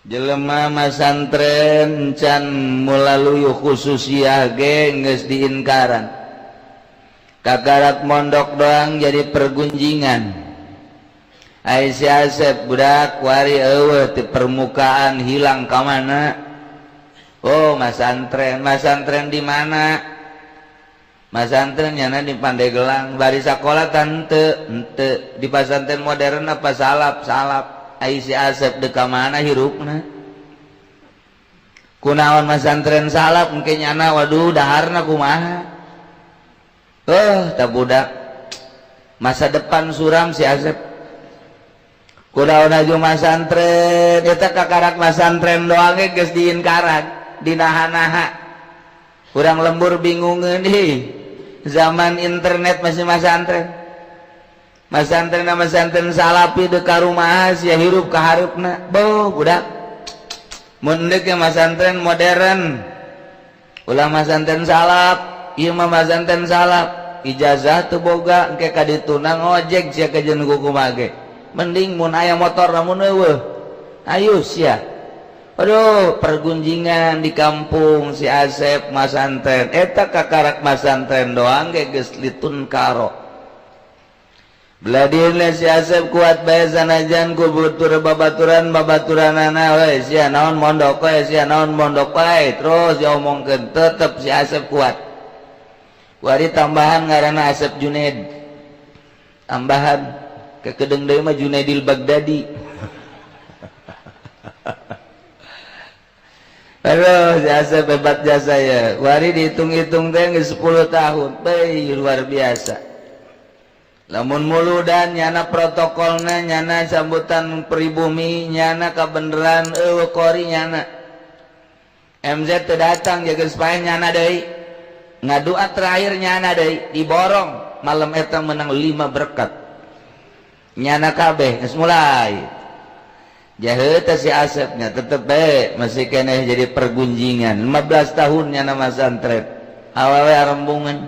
Jelema masantren can melalui khususiyah ge geus diinkaran. Kakarak mondok doang jadi pergunjingan. Ai si Asep budak wari eueuh di permukaan, hilang ka mana? Oh, masantren. Masantren di mana? Masantren nyana di Pandeglang. Bari sakola tante ente di pasantren modern apa salaf? Salaf. Ai si Asep dek ka mana hirupna? Kunaon masantren salaf mungkin nyana? Waduh, daharna kumaha? Oh, tak, budak masa depan suram si Asep. Kunaon aju masantren eta? Kakarak masantren doang ge geus diinkaran, dinaha-naha. Kurang lembur bingungeun ih, zaman internet masih masantren. Masantren, masantren salafi, dek ka rumah sia hirup ka hareupna? Boh, budak mun deuk masantren modern, ulah masantren salaf. Ieu mah masantren salaf, ijazah teu boga, engke ka dituna ngojek sia kajeun kumaha ge. Mending mun aya motor, namun eueuh, ayo sia. Aduh, pergunjingan di kampung si Asep masantren eta. Kakarak masantren doang ge geus litun karo. Beladin si Asep kuat bae sanajan ku butur babaturan babaturanana we, sia naon mondok we, sia naon mondok wae, terus diomongkeun, tetep si Asep kuat. Wari tambahan ngaranna Asep Junaid, tambahan kekedeng deui mah Junaidil Baghdadi. Aduh, si Asep hebat jasa ya. Wari dihitung-hitung teh geus 10 tahun. Bae luar biasa. Lamun muludan nyana protokolna, nyana sambutan pribumi nyana, kabeneran eueuh kori nyana. MZ teu datang jaga supaya nyana deui. Ngadua terakhir nyana deui, diborong malam eta menang 5 berkat. Nyana kabeh geus mulai. Jahe si Asepnya tetep bae masih keneh jadi pergunjingan. 15 tahun nyana masantren, awewe arembungan.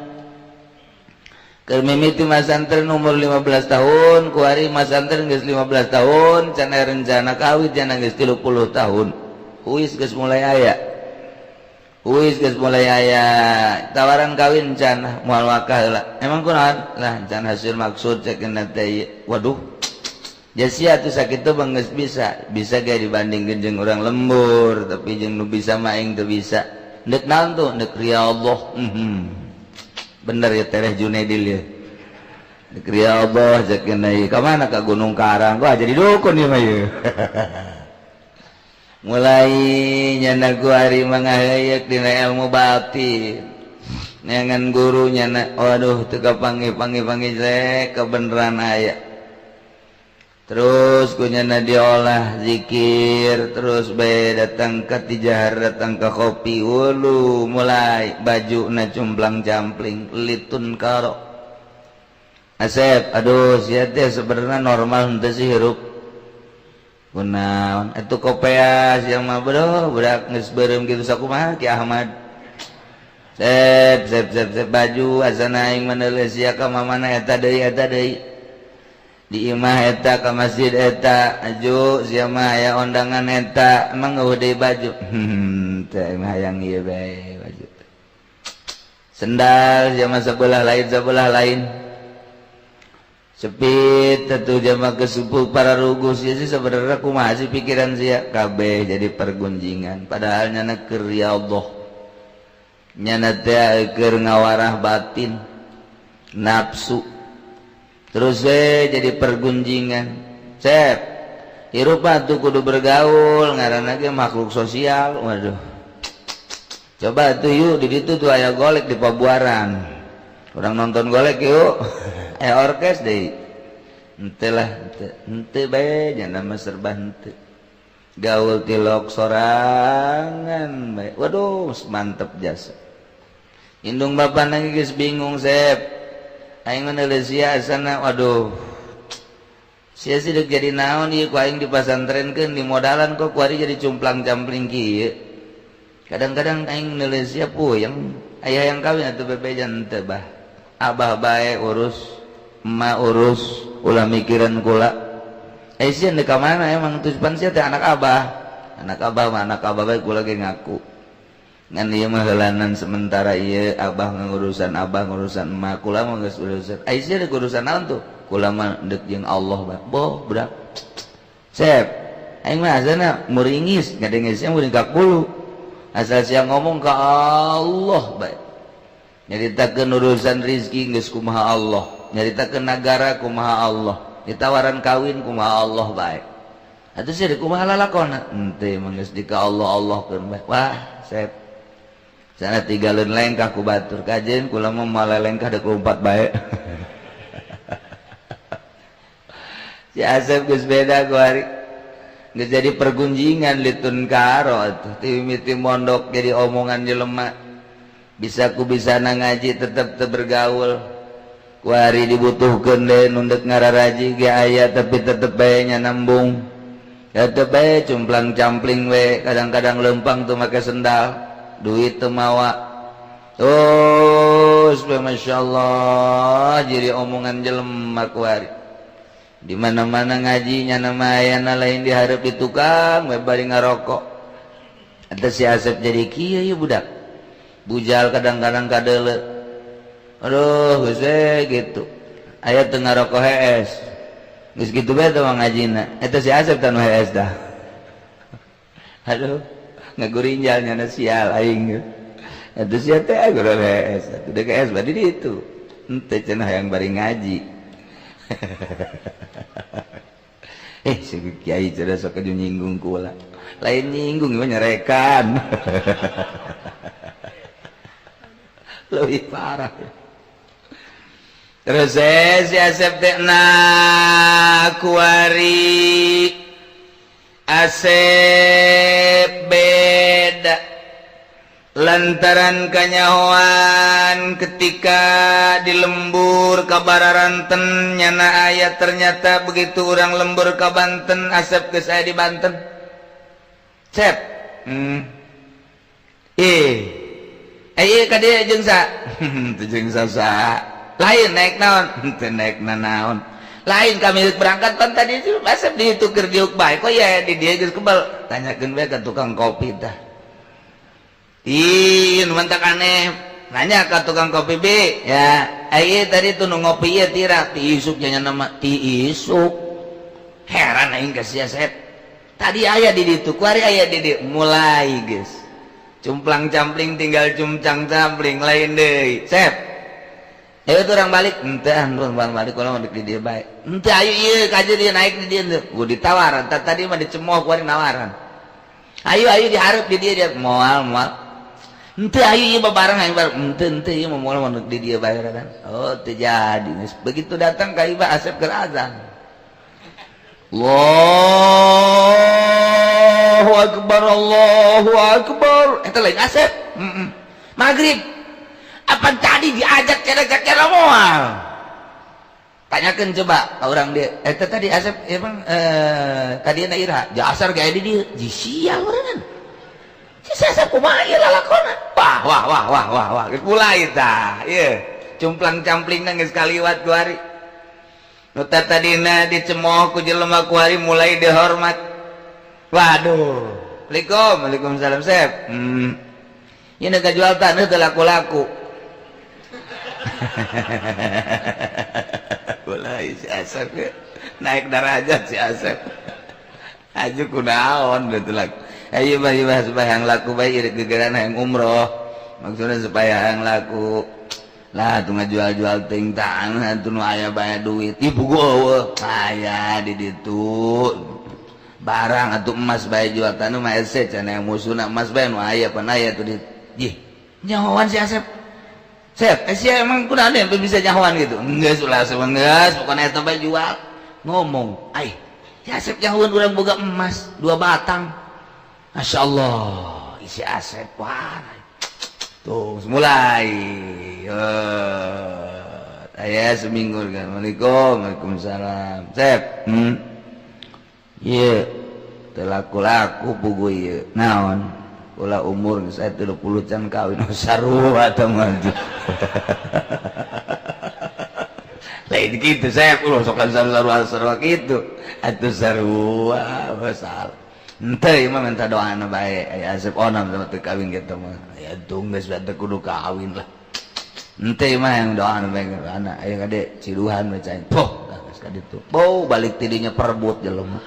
Keur mimiti masantren umur 15 tahun, kuari masantren geus 15 tahun, can aya rencana kawin, can geus 30 tahun. Huis geus mulai aya. Huis geus mulai aya tawaran kawin, can moal wakah heula. Emang kunaon? Lah, can hasil maksud cek teh. Waduh. Sia tuh sakitu bang geus bisa, bisa ge dibandingkeun jeung urang lembur, tapi jeung nu bisa mah aing teu bisa. Ndek naon tuh? Ndek riyadhah. Bener ya Tereh Junaidil ya. Ndek riyadhah cek ieu. Ka mana? Ka Gunung Karang. Wah, jadi dukun ieu mah ieu. Mulai nyana ku ari mangaheuyeuk dina ilmu batin. Neangan guru nyana, waduh, teu kapanggih panggih-panggih kebenaran aya. Terus kunyana diolah zikir terus bae, datang ke tijahar, datang ke kopi wulu, mulai baju na cumplang campling litun karo. Asep, aduh, sia teh sebenarnya normal henteu sih hirup? Kunaon atuh kopea sia mah? Bro, budak geus beureum kitu sakumaha Ki Ahmad? Sep sep sep sep, baju asana aing meneuleuh sia ka mana, eta deui, eta deui, di imah eta, ka masjid eta, aju sia mah aya undangan eta. Emang eueuh deui baju? Teh mah hayang ieu bae baju. Sendal sia mah sebelah lain, sebelah lain sepit tentu jama kesupu para rugus ya sih. Sebenarnya kumaha sih pikiran sia? Kabeh jadi pergunjingan, padahal nyana keur ya Allah, nyana teh keur ngawarah batin, nafsu terus we jadi pergunjingan. Sep, hirup tuh kudu bergaul, ngaranna ge makhluk sosial. Waduh, coba tuh yuk, di ditu tuh aya golek di Pabuaran, urang nonton golek yuk, eh orkes deh. Ente lah, ente ente bae, nyana mah serba ente, gaul tilok sorangan bae. Waduh, mantep jasa. Indung bapak nangis geus bingung. Sep, aing menulis sia sana, waduh, sia sih dek jadi naon ieu? Ku aing dipasantrenkeun, di modalan, kok kuari jadi cumplang-campling kieu? Kadang-kadang aing nulis sia puyeng. Ayah yang kawin atau bebejan teu, bah, abah bae urus, emak urus, ulah mikiran kula. Eh, sia dek ka mana emang tuh? Pan sia teh anak abah. Anak abah mah anak abah bae, kula ge ngaku. Ngan ieu mah heulanan sementara ieu abah ngurusan abah, ngurusan emak, kula mah geus urusan. Ai sia urusan naon tuh? Kula mah deuk jeung Allah bae. Boh, budak. Sep, aing mah azana muringis, ngadenge sia muring ka kulu. Asal sia ngomong ka Allah bae. Nyaritakeun urusan rizki geus kumaha Allah, nyaritakeun nagara kumaha Allah, ditawaran kawin kumaha Allah bae. Atuh sia kumaha lalakona? Henteu mah geus di ka Allah Allahkeun bae. Wah, sep. Sana tinggalin lengkah ku batur kajen kula mah malah lengkah dek lompat bae. Si Asep geus beda ku hari. Geus jadi pergunjingan litun karo atuh ti mimiti mondok jadi omongan jelema. Bisa ku bisa na ngaji tetep teu bergaul. Ku hari dibutuhkeun deui nu deuk ngararaji ge aya tapi tetep bae nya nambung. Tetep bae cumplang campling we, kadang-kadang lempang teu make sendal. Duit teu mawa. Terus Masya Allah jadi omongan jelema ku hari. Di mana-mana ngajinya nama ayana lain diharap di tukang we bari ngarokok. Eta si Asep jadi kieu ieu budak. Bujal kadang-kadang kadeuleu. Aduh geus we gitu. Aya teu ngarokok hees. Geus kitu bae teh ngajina. Eta si Asep teh nu hees dah. Aduh, ngagurinjal nyana sial aing. Eta sia teh guru hees. Atuh deuk hees bari di ditu. Henteu cenah hayang bari ngaji. Si kiai cenah sok nyinggung kula. Lain nyinggung mah nyerekan. Lebih parah. Terus si Asep teh na kuari Asep beda lantaran kanyahoan ketika di lembur kabararanten nyana aya ternyata begitu orang lembur ka Banten Asep geus aya di Banten. Sep. Eh ka dieu jeung sa? Teu jeung sa. Lain naik naon? Teu naik naon. Lain kami berangkat pan tadi Asep ditukar diuk bae kok ya di dieu geus kebal. Tanyakeun bae ka tukang kopi tah. Ih, nu mantak aneh. Nanya ka tukang kopi B, ya. Ai tadi tuh nu ngopi ieu tira ti isuk nya nama ti isuk. Heran aing ka sia Sep. Tadi aya di ditu, kuari aya di dieu. Mulai geus. Cumplang campling tinggal cumcang campling lain deui. Sep. Ayo tuh orang balik, henteu ah balik kalau mau di dieu bae. Henteu ayo ieu ka dieu naik di dieu. Gua ditawaran, tadi mah dicemooh kuari nawaran. Ayo ayo dihareup di dieu dia moal moal. Henteu ayo ieu babareng aing bareng. Henteu henteu ieu mah moal mau di dieu bae kan. Oh teu jadi. Begitu datang ka Ibah Asep keur azan. Allahu akbar Allahu akbar. Eta lain Asep. Maghrib. Apa tadi diajak cara-cara moal? Tanyakan coba ke orang dia. Eta tadi Asep emang tadi na ira jasar gaya di dia. Ji sial urang. Si Asep kumaha ieu lalakona? Wah wah wah wah wah wah. Geus mulai tah. Ieu cumplang camplingna geus kaliwat ku hari. Nu tadina dicemooh ku jelema ku hari mulai dihormat. Waduh. Assalamualaikum. Waalaikumsalam Sep. Ieu nu jual taneuh teu laku-laku. Mulai si Asep ya. Naik derajat si Asep. Aju kunaon betul laku. Ayo bah bah supaya yang laku bae ieu gegeran yang umroh. Maksudnya supaya yang laku. Lah tuh ngajual-jual ting tanah tuh nu aya bae duit. Ibu gua eueuh aya di ditu. Barang atuh emas bae jual tanah mah hese cenah yang musuhna emas bae nu aya pan aya tuh di. Jih, nyahoan si Asep. Sep, sia emang kunaon yang bisa nyahoan gitu? Enggak sulah geus, pokona eta bae jual. Ngomong, ai, si Asep nyahoan urang boga emas 2 batang. Masya Allah, isi Asep wah. Tuh, mulai. Aya seminggu kan. Assalamualaikum, waalaikumsalam. Sep, Ieu teu laku-laku pugu ieu. Naon? Kula umur saya 30 can kawin sarua teh mah. Lain gitu saya ulah sok sarua sarua kitu. Atuh sarua masalah. Henteu, ieu mah minta doana bae. Aya Asep Onam sama teu kawin kitu mah. Aya tunggu geus teu kudu kawin lah. Henteu, ieu mah yang doana bae, anak aya kade ciduhan bae cai. Poh, geus ka ditu. Bau balik tidinya perebut jelema.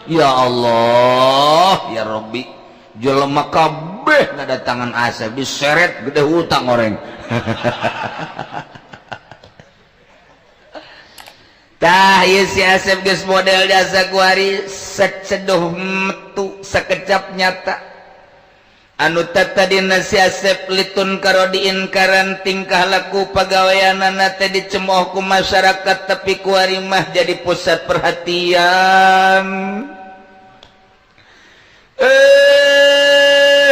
Ya Allah, ya Rabbi. Jelema kabeh ngadatangan Asep diseret gede hutang orang. Tah, ieu si Asep geus model jasa kuari seceduh metu sekecap nyata. Anu tadina si Asep litun karo diinkaran, tingkah laku pagaweanana teh dicemooh ku masyarakat, tapi kuari mah jadi pusat perhatian. Eh,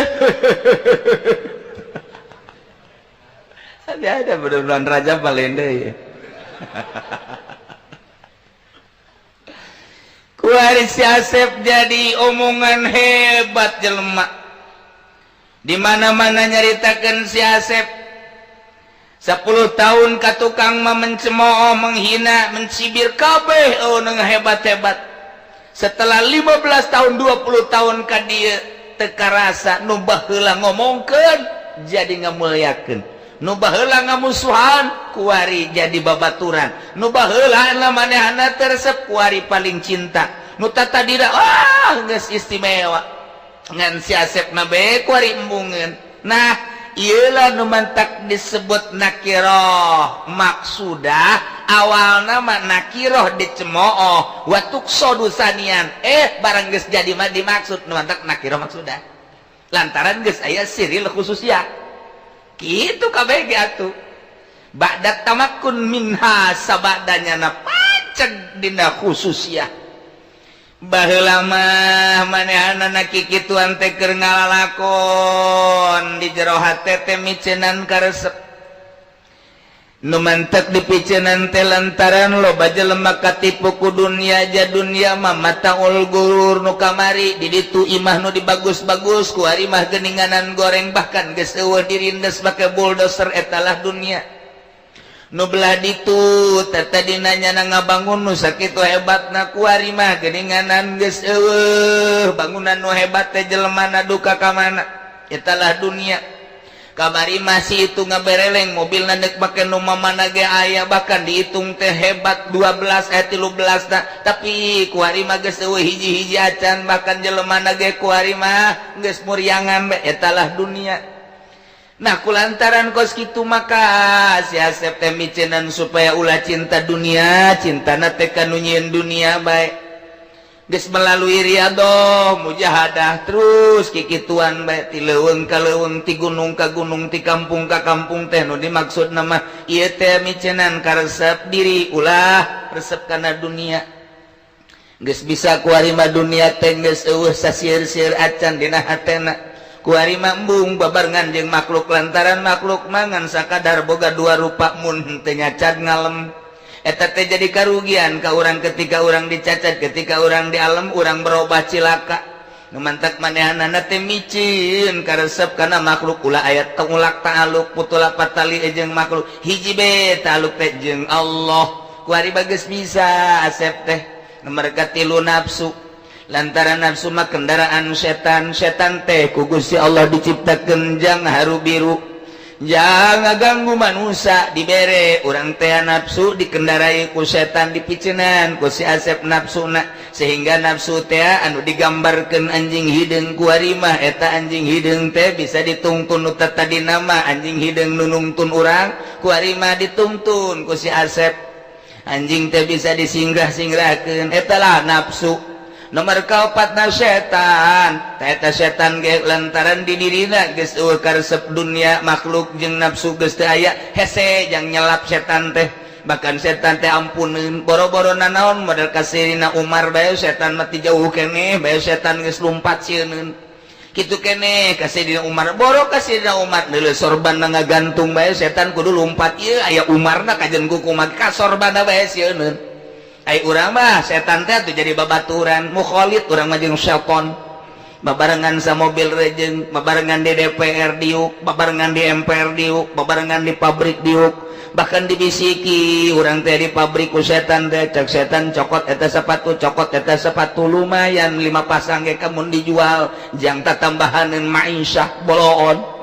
ada ada bulan Rajab paling deh ya. Kuari si Asep jadi omongan hebat, jelema di mana-mana nyaritakeun si Asep. 10 tahun ka tukang mah mencemooh, menghina, mencibir kabeh, oh, neng hebat-hebat. Setelah 15 tahun, 20 tahun ka dieu teu karasa, nu baheula ngomongkeun jadi ngamuliakeun, nu baheula ngamusuhan kuari jadi babaturan, nu baheula manehna teu resep kuari paling cinta, nu tadina ah geus istimewa ngan si Asep na bae kuari embungeun. Nah, ieulah nu mantak disebut nakiroh maksudah. Awalna mah nakiroh dicemooh wa tuqsadu sanian, eh barang geus jadi mah dimaksud, nu mantak nakiroh maksudah lantaran geus aya siril khususnya kitu kabeh ge atuh. Ba'da tamakkun minha, sabadanya na paceg dina khususiyah. Baheula mah manehanana kikituan teh keur ngalalakon di jero hate teh miceunan karesep. Nu mantek dipiceunan teh lantaran loba jelema katipu ku dunia aja. Dunia mah mataul gurur. Nu kamari di ditu imah nu dibagus-bagus, ku ari mah geninganan goreng, bahkan geus eueuh, dirindes make bulldozer. Etalah dunia. Nu belah ditu tadi nanya na ngabangun nu sakitu hebatna, kuari mah geninganan geus eueuh bangunan nu hebat teh, jelemana duka ka mana. Etalah dunia. Kamari masih itu ngabereleng mobil dek make nu mana ge aya, bahkan dihitung teh hebat 12 eh 13 nah, tapi kuari mah geus eueuh hiji-hiji acan, bahkan jelemana ge kuari mah geus muriangan bae. Etalah dunia. Nah, kulantaran kos kitu maka si Asep teh miceunan supaya ulah cinta dunia, cintana teh ka nu nyieun dunia bae. Geus melalui riadoh, mujahadah, terus kikituan bae ti leuweung ka leuweung, ti gunung ka gunung, ti kampung ka kampung teh nu dimaksud nama ieu teh miceunan karesep diri ulah resep kana dunia. Geus bisa kuari mah dunia teh geus eueuh sasieur-sieur acan dina hatena. Kuari mah embung babarengan jeung makhluk lantaran makhluk mangan sakadar boga dua rupa, mun teu nyacat ngalem. Eta teh jadi karugian ka urang ketika urang dicacat, ketika urang di alam urang berubah cilaka. Nu mantak manehanana teh micin karesep kana makhluk ulah aya tengulak ta'aluk putula patali jeung makhluk, hiji be ta'aluk teh jeung Allah. Kuari bagus bisa Asep teh mereka tilu nafsu lantaran nafsu mah kendaraan setan. Setan teh ku Gusti Allah diciptakeun jang haru biru, jangan ganggu manusia. Dibere urang teh nafsu, dikendarai ku setan, dipicenan ku si Asep nafsuna sehingga nafsu teh anu digambarkeun anjing hideung. Kuari mah eta anjing hideung teh bisa ditungtun. Nu tadi nama anjing hideung nu nungtun urang, kuari mah ditungtun ku si Asep. Anjing teh bisa disinggah-singgahkeun. Etalah nafsu. Nomor kaopatna setan. Eta setan ge lantaran di dirina geus eueuh karesep dunia, makhluk jeung nafsu geus teu aya, hese jang nyelap setan teh. Bahkan setan teh ampuneun boro-boro nanaon, model kasirina Umar bae setan mah ti jauh keneh bae setan geus lumpat sieuneun kitu keneh. Kasirina Umar, boro kasirina Umar, deuleu sorban ngagantung bae setan kudu lumpat. Ieu aya Umarna kajen ku kumaha ka sorbanna bae sieuneun. Ai urang mah setan teh tuh jadi babaturan mukholid. Urang mah jeung setan babarengan sa mobil rejeng, babarengan di DPR diuk, babarengan di MPR diuk, babarengan di pabrik diuk. Bahkan dibisiki urang teh di pabrik ku setan teh. Cek setan, "Cokot eta sepatu, cokot eta sepatu, lumayan lima pasang ge kamun dijual jang tambahan ma'isyah boloon."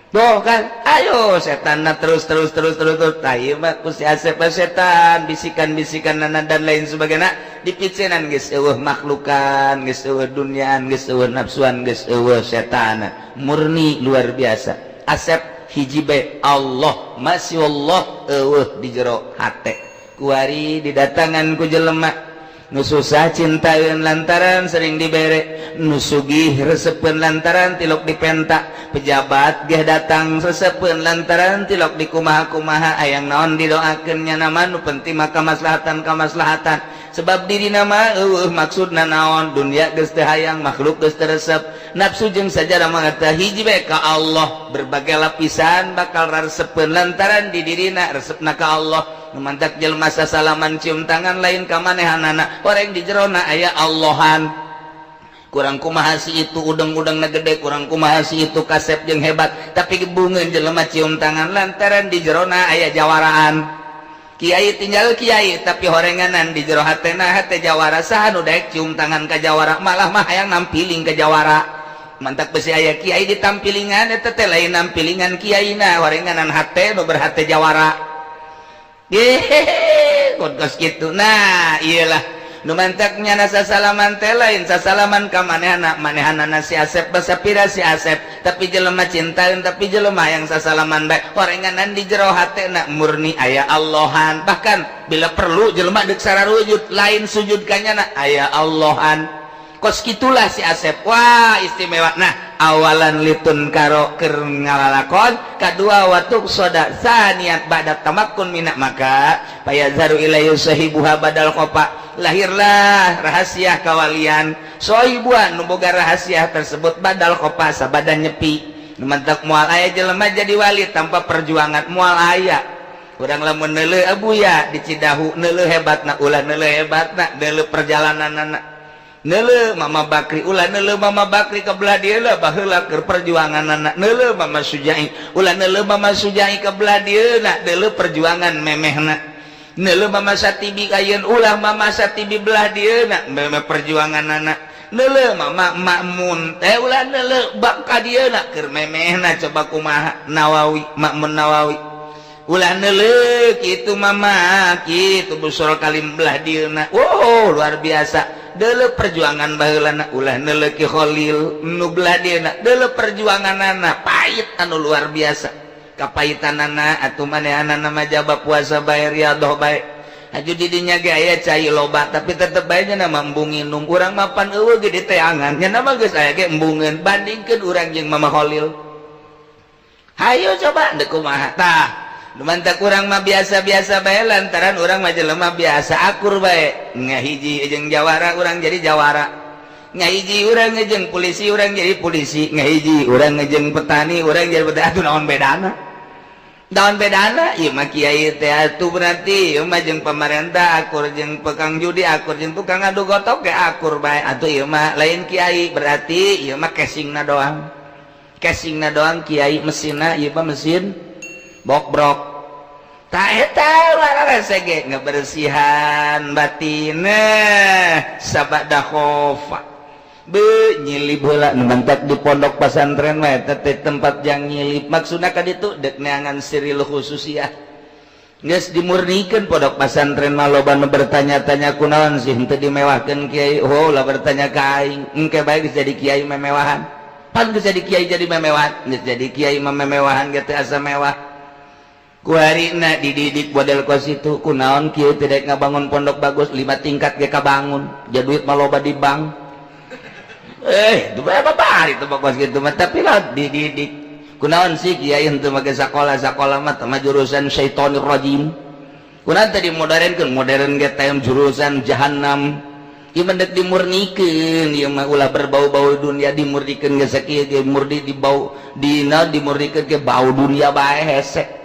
Tuh kan, ayo setan terus terus terus terus terus. Tah, mah ku si Asep setan bisikan-bisikan nana dan lain sebagainya dipicenan, geus eueuh makhlukan, geus eueuh duniaan, geus eueuh nafsuan, geus eueuh setan, murni luar biasa. Asep hiji bae, Allah, masya Allah, eueuh di jero hate. Kuari didatangan ku jelema nu susah, cintaeun lantaran sering dibere, nu sugih resepeun lantaran tilok dipenta, pejabat geh datang resepeun lantaran tilok di kumaha-kumaha, ayang naon didoakeun nya nama, nu penting mah kamaslahatan kamaslahatan. Sebab diri nama eueuh maksudna naon, dunia geus teu hayang, makhluk geus teu resep, nafsu jeung sajarah mah teh hiji bae, ka Allah. Berbagai lapisan bakal resepeun lantaran di dirina resepna ka Allah. Mantak jelma salaman, cium tangan lain ka manehanana, orang di jerona aya Allahan. Kurang kumaha si itu udeng-udeng na gede, kurang kumaha si itu kasep jeung hebat, tapi bungeun jelema cium tangan lantaran di jerona aya jawaraan. Kiai tinggal kiai, tapi horenganan di jero hatena hate jawara. Saha nu daek cium tangan ka jawara? Malah mah hayang nampiling ke jawara. Mantak besi aya kiai ditampilingan, eta teh lain nampilingan kiaina, horenganan hate nu berhate jawara. Hehehe, kos gitu. Nah, iyalah nu mantaknya nasa salaman teh lain sasalaman ka manehana manehanana si Asep, basapira si Asep, tapi jelema cintaeun, tapi jelema yang sasalaman bae horenganan di jero hatena murni aya Allahan. Bahkan bila perlu jelema deuk sararujud, lain sujud kanyana, aya Allahan. Kos gitulah si Asep. Wah, istimewa. Nah, awalan litun karo keur ngalalakon kadua watuk soda saniat ba'da tamakkun minak, maka payazharu ilaihi sahibuha badal khofa, lahirlah rahasia kawalian sohibuan nu boga rahasia tersebut badal khofa, sabada nyepi. Mantak moal aya jelema jadi wali tanpa perjuangan, moal aya. Urang lamun neuleuh Abuya di Cidahu, neuleuh hebatna ulah, neuleuh hebatna, neuleuh perjalananana. Neuleuh Mama Bakri ulah, neuleuh Mama Bakri ke belah dieu lah, baheula keur perjuanganana. Neuleuh Mama Sujai ulah, neuleuh Mama Sujai ke belah dieu na, neuleuh perjuangan memehna. Neuleuh Mama Satibi ayeun ulah, Mama Satibi belah dieu na, memeh perjuanganana. Neuleuh Mama Makmun teh ulah, neuleuh bak ka dieu na, keur memehna. Coba kumaha Nawawi, Makmun Nawawi ulah, neuleuh kitu Mama kitu Busol Kalim belah dieu na. Wow, luar biasa. Deuleu perjuangan baheulana ulah, neuleuh Ki Khalil nu belah dieuna, deuleu perjuanganana pahit anu luar biasa kapahitanana. Atuh manehanana mah jaba puasa bae, riyadhah bae. Aju di dinya ge aya cai loba, tapi tetep bae nya mah embung nginum. Urang mapan eueuh ge diteangan, nya mah geus aya ge embungeun. Bandingkeun urang jeung Mama Khalil, hayo coba deuk kumaha. Tah, mantak urang mah biasa-biasa bae lantaran urang mah jelema biasa, akur bae. Ngahiji jeung jawara, urang jadi jawara. Ngahiji urang jeung polisi, urang jadi polisi. Ngahiji urang jeung petani, urang jadi petani. Atuh naon bedana, naon bedana? Ieu mah kiai teh atuh berarti ieu mah jeung pemerintah akur, jeung tukang judi akur, jeung tukang adu gotok ge akur bae. Atuh ieu mah lain kiai, berarti ieu mah casingna doang, casingna doang kiai, mesinna ieu mah mesin bokbrok. Tak eta ge ngebersihan batin sabada khofa be nyilip heula. Nu mantak di pondok pesantren mah eta teh tempat yang nyilip, maksudna ka ditu dek neangan siril khususiyah. Geus dimurnikeun pondok pesantren mah. Loba nu bertanya-tanya, kunaon sih henteu dimewahkeun kiai? Oh, lah bertanya ka aing, engke bae geus jadi kiai memewahan. Pan geus jadi kiai jadi memewahan, geus jadi kiai mah memewahan ge teh asa mewah. Kuarina dididik model kos itu, kunaon kieu tidak ngabangun pondok bagus, lima tingkat ge kabangun, ja duit mah loba di bank. Eh, itu berapa hari itu kos gitu mah, tapi lah dididik. Kunaon sih kiai henteu make sakola? Sakola mah mah jurusan syaitonir rajim. Kunaon tadi modernkeun? Modern ge teh jurusan jahanam. Ieu mah deuk dimurnikeun, ieu mah ulah berbau-bau dunia. Dimurnikeun ge sakieu ge murni dibau dina, dimurnikeun ge bau dunia bae hese.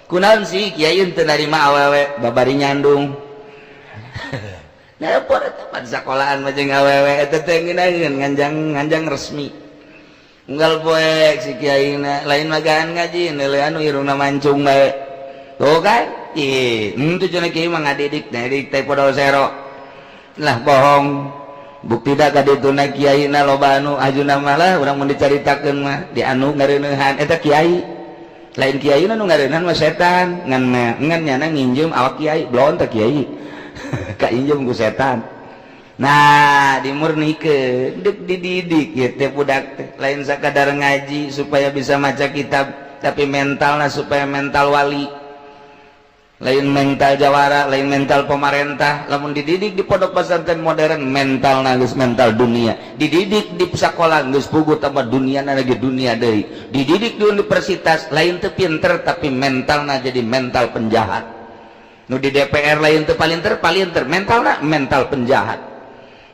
Kunaon sih kiai teu narima awewe babari nyandung? Nah, tempat sekolahan mah jeung awewe eta teh ngeunaheun nganjang nganjang resmi. Unggal poe si kiai na lain magaan ngaji, neuleuh anu irungna mancung bae. Tuh kan? Ih, itu cenah kiai mah ngadidik, ngadidik teh podol sero. Lah, bohong. Bukti da ka dituna kiai na loba anu ajuna malah urang mun dicaritakeun mah di anu ngareuneuhan eta kiai. Lain kiai nu ngareuneuhan mah setan, ngan ngan nyana nginjem awak kiai, belon teh kiai. Ka injem ku setan. Nah, dimurnikeun, deuk dididik ieu teh budak teh lain sakadar ngaji supaya bisa maca kitab, tapi mentalna supaya mental wali, lain mental jawara, lain mental pemerintah. Lamun dididik di pondok pesantren modern, mental geus mental dunia. Dididik di sekolah geus puguh tambah dunia lagi, dunia deui. Dididik di universitas, lain teu pinter tapi mentalna jadi mental penjahat. Nu di DPR lain teu palinter, palinter, mentalna mental penjahat.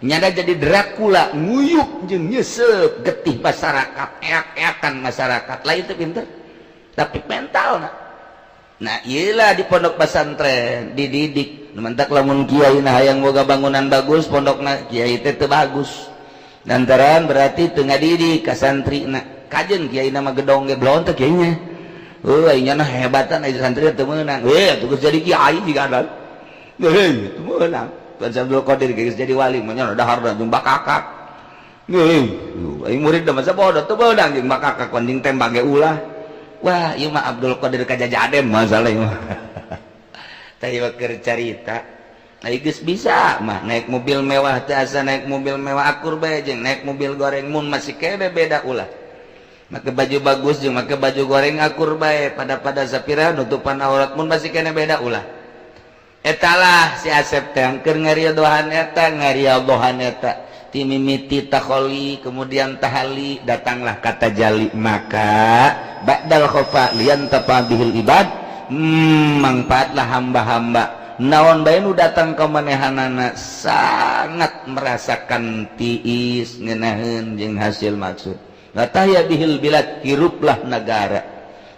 Nyada jadi Dracula, nguyup jeung nyesep getih masyarakat, eak-eakan masyarakat. Lain teu pinter tapi mentalna. Nah, iyalah di pondok pesantren dididik mentak lamun kiai nah hayang boga bangunan bagus, pondokna kiai teh teu bagus lantaran berarti teu ngadidik ka santri. Na kajen kiai nama gedong ge belon teh kiainya. Oh, aing nya hebatan, aya santri teu meunang. Eh, atuh geus jadi kiai jiga ada. Heuh, teu meunang. Tuan Abdul Qadir geus jadi wali mah nya dahar jeung bakakak. Heuh, aing murid mah masa bodoh, teu meunang jeung bakakak, anjing tembak ge ulah. Wah, ieu mah Abdul Qadir kajajadem masalah ieu mah. Tah, ieu keur carita. Ai geus bisa mah naik mobil mewah teh, asa naik mobil mewah akur bae jeung naik mobil goreng, mun masih kene beda ulah. Make baju bagus jeung make baju goreng akur bae, pada pada sapira nutupan aurat, mun masih kene beda ulah. Etalah si Asep teh keur ngaridohan eta, ngaridohan eta ti mimiti takholi, kemudian tahali, datanglah kata jali. Maka ba'dal khofa liyantafa bihil ibad, mangfaatlah hamba-hamba. Naon bae nu datang ke manehanana sangat merasakan tiis, ngenaheun jeung hasil maksud. Tahya bihil bilad, hiruplah negara,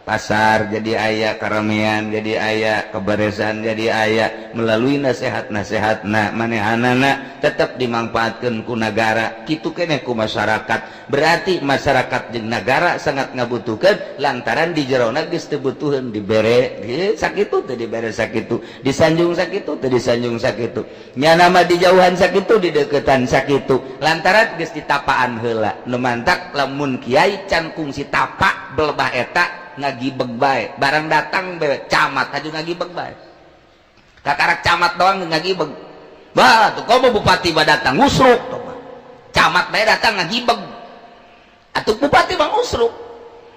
pasar jadi aya, keramaian jadi aya, keberesan jadi aya melalui nasehat-nasehat. Nah, manehanana tetap dimanfaatkan ku negara, kitu keneh ku masyarakat. Berarti masyarakat jeung negara sangat ngabutuhkan lantaran di jerona geus teu butuheun dibere sakitu teh, dibere sakitu, disanjung sakitu teh, disanjung sakitu, nyana mah dijauhan sakitu, dideketan sakitu, lantaran geus ditapaan heula. Nu mantak lamun kiai can kungsi tapa belebah eta ngagibeg bae. Barang datang be camat aja ngagibeg bae, kakarak camat doang ngagibeg. Bah, tuh komo bupati ba datang ngusruk tuh. Camat bae datang ngagibeg atuh, bupati bang ngusruk.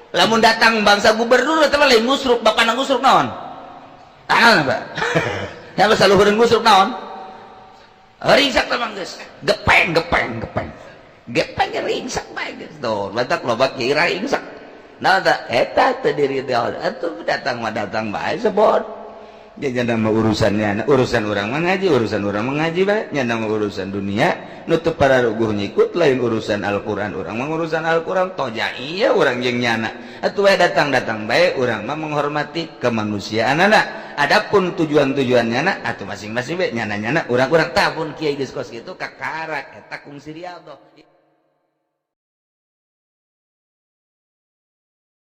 Lamun datang bangsa gubernur eta mah lain ngusruk, bapana ngusruk naon? Ah, Pak ya, basa luhureun ngusruk naon? Ringsak teh mah geus gepeng gepeng gepeng gepeng, ringsak bae geus. Tuh batak loba kiai ringsak. Nah, tak eta teu diri teh atuh, datang mah datang bae sebot. Dia mah urusannya urusan orang mengaji, urusan orang mengaji bae nya, mah urusan dunia nutup para ruguh nyikut, lain urusan Al-Qur'an. Urang mah urusan Al-Qur'an toja iya urang jeung nyana atuh bae, datang-datang bae. Urang mah menghormati kemanusiaan anak. Adapun tujuan-tujuannya na atuh masing-masing bae nyana-nyana, urang-urang tabun kiai geus kos kitu kakarak eta kungsi riyadhah.